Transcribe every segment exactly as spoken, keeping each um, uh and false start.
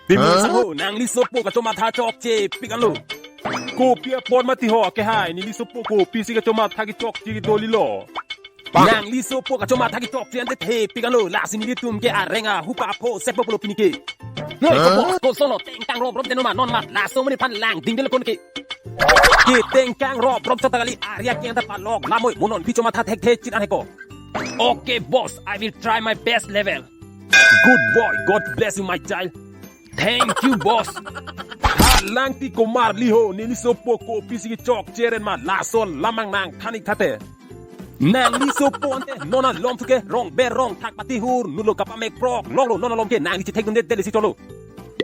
Timung sangho, nangli sopo kachomatha chokche pik anlo. Kopi apot mati ho akehai, neli sopo kopisi kachomatha kechokche doli lo. Nangli sopo kachomatha kechokche ante the pik anlo, lasi nelitum ke areng ahuka pho sepo pulo pini ke. Noi ko boss, kosonlo tengkang rop rop deno ma non ma laso amonit aphan langdingdelo konke. Ketengkang rop rop chot ta kali, ari akeng ta palok lamoi, mo non pi chomatha thekthe chit an he ko. Okay boss, I will try my best level. Good boy, God bless you my child. Thank you boss. Halangti komarli ho, neli sopo kopisi kechokche ren ma laso alam nangthan ik tha te. Nangli sopo ante non alom thu ke rongber rongthak pati hur nulo kapamek prok loklo, non alom ke nangli chethekdunde dele si cholo.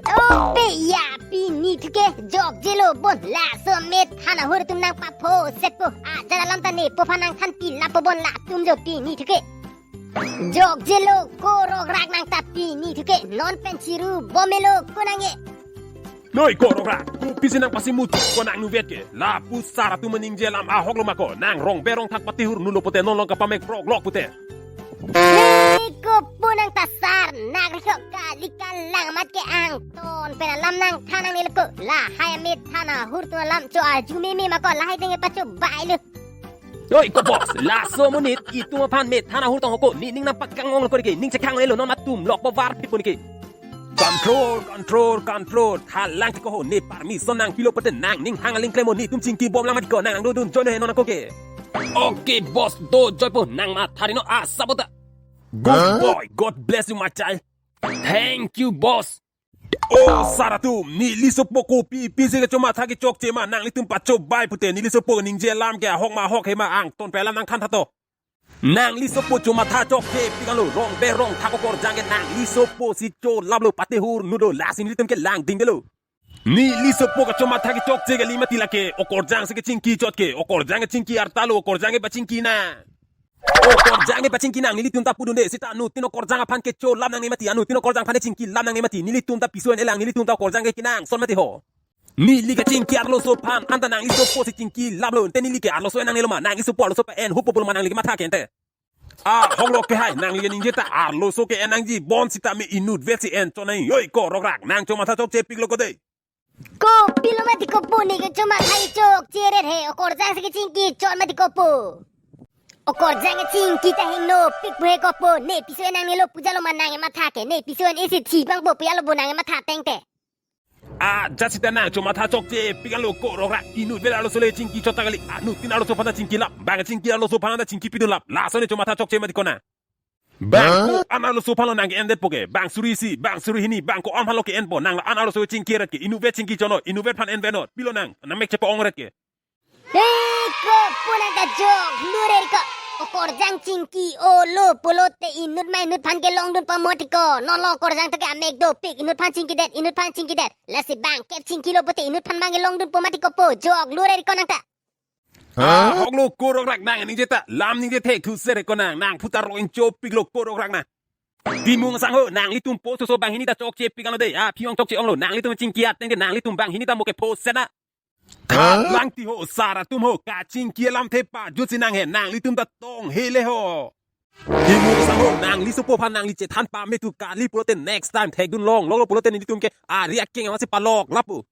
Ope ya pini thu ke jokjelo bon, laso amethan ahur atum nangpapho sepo, ajat alam ta nepo aphan nangthanpi lapo bon latum jo pini thu ke. Jokjelo ko Rokrak nang ta pini thu ke, non pen chiru bomelo ko nang e. Noi ko Rokrak, kopisi nangpasimut ko nang nuvet ke, lapu sar atum aningje alam ahok lo ma ko, nang rongber rongthak pati hur nulo pute non alom kapamek prok lok pute. He ko pu nang ta sar, nang rikho kali kalang amat ke angton pen alam nangthan nangnelo ko, lahai amethan ahur atum alam cho arju meme ma ko, lahai ateng ke pachobailo. Oi ko boss, laso amonit itum aphan methan ahur tong ho ko, ne ning nangpakangong lo ko ke, ning chekhang lo non ma tum lok bavar pipun ke. Control, control, control. Halangti ko ho, ne permission nangpilo pute nangning hang aling klem o, netum chingki bom lang mati ko, nang angdodun join he non ako ke. Okay boss, do join po, nang matha ri non asap ota. Good boy, God bless you my child. Thank you boss. O sar atum, neli sopo kopipisi kachomatha kechokche ma nanglitum pachobai pute, neli sopo ningje alam ke ahok ma ahok he ma angton pen alam nangthan tha to. Nangli sopo chomatha chokche pik anlo, rongber rongthak okorjang ke nangli sopo si cholaplo, pati hur nulo, lasi nelitum ke langdingdelo. Neli sopo kachomatha kechokche kali mati lake, okorjang si kechingki chot ke, okorjang kechingki arta lo, okorjang ke pachingki nang. Okorjang ke pachingki nang, nelitum ta pudunde seta anuttin okorjang aphan kecholap nangne mati, anuttin okorjang aphan chingkilap nangne mati, nelitum ta piso en-e lang, nelitum ta okorjang ke kenangson mati ho. Neli kachingki arloso aphan anta nangli sopo si chingkilaplo, ante neli ke arloso en nangnelo ma, nangli sopo arloso pa en hupo pulo ma nangli kematha ke ante. Ahok lo ke hai, nangli keningje ta arloso ke en nangji, bon sitame inutvet si en chot nang, oi ko Rokrak, nang chomatha chokche piklo ko dei. Kopilo mati ko pu, ne ke chomatha chokche ret he, okorjang si kechingki chot mati ko pu. Okorjang kechingki ta hingno pikpo he ko pu, ne piso en nangnelo pu jalo ma nang kematha ke, ne piso en-e si thi pangpo pu jalo bo nang kematha tengte. Ajat seta nang chomatha chokche pik anlo ko Rokrak, inutvet arloso le chingki chot ta kali, anuttin arloso aphan ta chingkilap, bang chingki arloso aphan ta chingki pidunlap, laso ne chomatha chokche mati ko nang. Bang ko-an arloso aphan lo nang ke-endetpo ke, bang suri isi, bang suri hini, bang ko-an aphan lo ke-enpo, nang la-an arloso chingki ret ke, inutvet chingki chot non, inutvet aphan envet non, pilo nang, nang mek chepa-ong ret ke. He ko pu nang ta joklo re ko. Okorjang chingki olo pulote inut ma inut aphan kelongdunpo mati ko. Non lo okorjang ta ke amek dopik, inut aphan chingkidet, inut aphan chingkidet. Lasi bang kep chingkilo pute inut aphan bang kelongdunpo mati ko pu, joklo re ko nang ta. Ahok lo ko Rokrak, nang ningje ta lam ningje thekthuse re ko nang, nang phuta ro ingcho piklo ko Rokrak nang. Timung sangho, nanglitum post oso banghini ta chokche pik anlo dei, aphi ong chokche onglo, nanglitum chingki ateng ke nanglitum banghini ta mo ke post sena. Halangti ho, sar atum ho, kachingki alamthe pajut si nang he, nanglitum ta tong hele ho. Timung sangho, nangli sopo aphan nangli chethan pame thu kali pulote next time thekdun longloklo pulote nelitum ke ari akeng amat si palok lapo.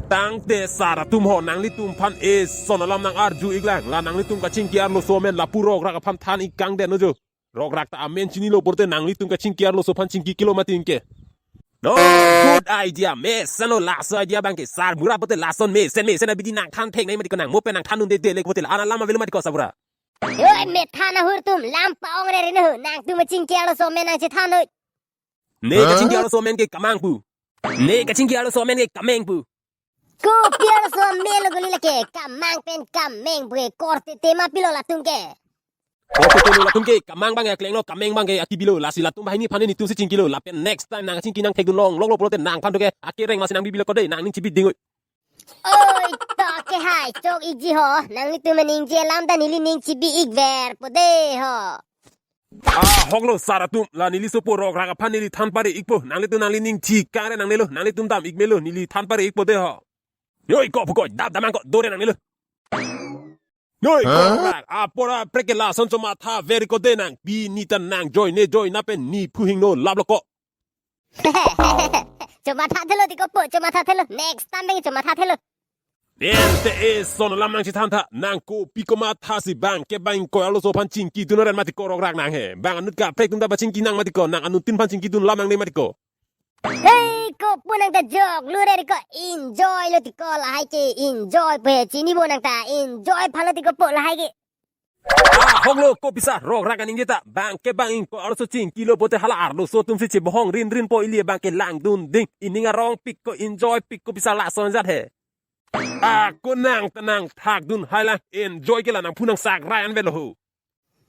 Tangte sar atum ho, nanglitum aphan eson alam nang arju ik lang, la nanglitum kachingki arloso amen lapu Rokrak aphan than ik kangdet no jo. Rokrak ta amen chinilo pulote nanglitum kachingki arloso aphan chingki kilo mati ke. No, good idea. Mesen lo laso idea abang ke. Sarbura pute lason mesen mesen abidi nangthan thek nai mati ko nang. Mo pen nangthan dunde dele pute la-an alam avelo mati ko sarbura. Oi, methan ahur atum, lam pa-ong rere no, nangtum chingki arloso amen nangchethan noi. Ne kachingki arloso amen ke kamang pu. Ne kachingki arloso amen ke kameng pu. Kopi arloso amen lo guli lake, kamang pen kameng pu ke, korte tema pilo latum ke. Korte tema latum ke, kamang abang ke akleng lo, kameng abang ke akibi lo, lasi latum banghini aphan netum si chingkilo, lapen next time nang chingki nang thekdun longloklo pulote nangphan to ke akereng amat si nang bibilo ko dei, nangning chibi ding oi. Oi, to ke hai, chok ikji ho, nanglitum ningje alam ta neli ning chibi ik verpo dei ho. Ahok lo sar atum, la neli sopo Rokrak aphan neli than pare ikpo, nanglitum nangli ning chikang re nangnelo, nanglitum dam ik melo, neli than pare ikpo dei ho. Oi ko pu ko, dap damang ko, dore nangnelo. Noi ko Rokrak, apor aprek ke lason chomatha ver ko dei nang, pini ta nang join ne join na pen ne phu hingno laplo ko. Chomatha thelo tiko po, chomatha thelo. Next time bang chomatha thelo. Ente eson alam nangchethan tha, nang kopi komatha si bang ke bang ingkoi arloso aphan chingkidun aren mati ko Rokrak nang he. Bang anut kaprek atum ta pachingki nang mati ko, nang anuttin aphan chingkidun lam nangne mati ko. Hei, kopu nang ta joklo re ko, enjoy lo tiko lahai ke, enjoy po he, chinipo nang ta, enjoy phalo tiko po lahai ke. Ah, honglo ko bisa Rokrak aningje ta, bang ke bang ingkoi arloso chingkilo pote hala arloso atum si chebohong rinrin po ili bang ke langdun ding, ining arongpik ko enjoypik ko bisa lason jat he. Ah, ko nang ta nangthakdun hai lang, enjoy ke la nangphu nang sakrai an velo ho.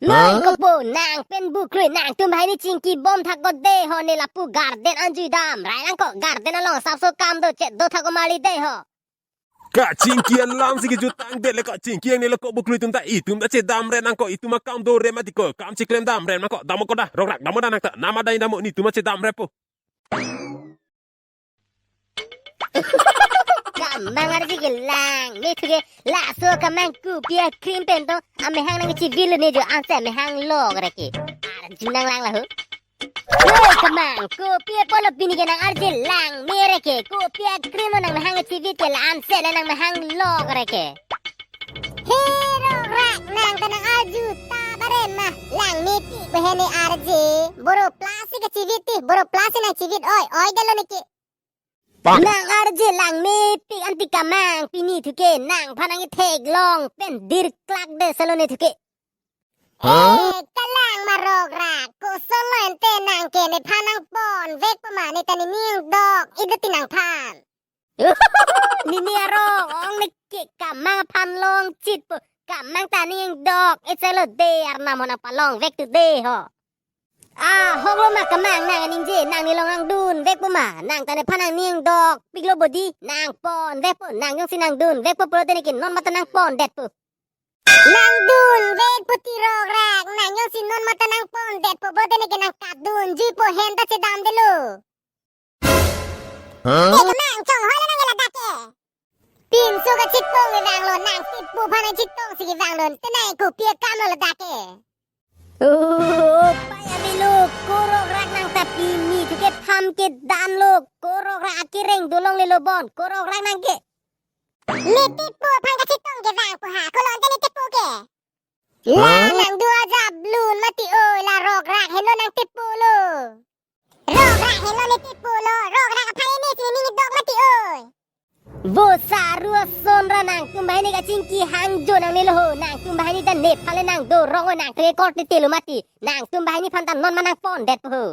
Noi kopu nang pen bukrui nangtum banghini chingkibom thak ko de ho, ne lapu garden anjui damrai lang ko, garden along sapso kam do chet do thak ko mali de ho. Kachingki alam si kejutang det le ko, chingki ang ne lo ko bukrui atum ta, itum ta chedamre nang ko, itum akam dore mati ko, kam chiklem damre nang ko, damo ko da, Rokrak damo da nang ta, nama dai damo, netum ta chedamre po. Kamang arje ke lang, ne thuke, laso kamang kopi akrim pen to, amehang nangchivit lo ne jo, anse amehang lok re ke. Arju nang lang la ho. Hei, kamang, kopi apotlo pini ke nang arje langme re ke, kopi akrim lo nangmehang chivit ke la anse le nangmehang lok re ke. He Rokrak, nang ta nang arju ta bare ma, langmepik behe ne arje. Boro plus si kachivit ti, boro plus si nangchivit oi, oi delo ne ke. Nang arje langmepik anti kamang, pini thuke nangphan nangketheklong pen dirklak de salo ne thuke. Huh? Eh, kalang ma Rokrak, kosonlo ente nang ke nephan nangponvek po ma, ne ta nening dok, ido ti nangphan. Nini arong, ong ne ke kamang aphan longchit po, kamang ta nening dok, etselo de arnam ho nangpalongvek tu de ho. Ah, honglo ma kamang nang ningje, nang nelong nangdunvek po ma, nang ta nephan nangning dokpiklo bodi, nangponvek po, nang jongsi nangdunvek po pulote ne ke non mata nangpondet po. Nangdunvek po ti Rokrak, nang jongsi non mata nangpondet po pulote ne ke nangkadunjui po, hen ta chedam delo. Huh? Te kamang chonghoi lo nang ke ladak ke. Pinso kachitong kevang lo, nang tipu aphan nangchitong si kevang lo, te nang kopi akam lo ladak ke. Oh, paya bilo, ko Rokrak nang ta pini thuke pham kedan lo, ko Rokrak akereng dolongle lo bon, ko Rokrak nang ke. Ne tipu aphan kachitong kevang po ha, ko lo ante ne tipu ke. Huh? Lang nangdu ajap lun mati oi, la Rokrak henlo nang tipu lo. Rokrak henlo ne tipu lo, Rokrak aphan ne si nening dok mati oi. Vo saru ason ra, nangtum banghini kachingki hangjo nangne lo ho, nangtum banghini ta nephan le nangdorong oi, nang tre kor te te lo mati, nangtum banghini aphan ta non ma nangpondet po ho.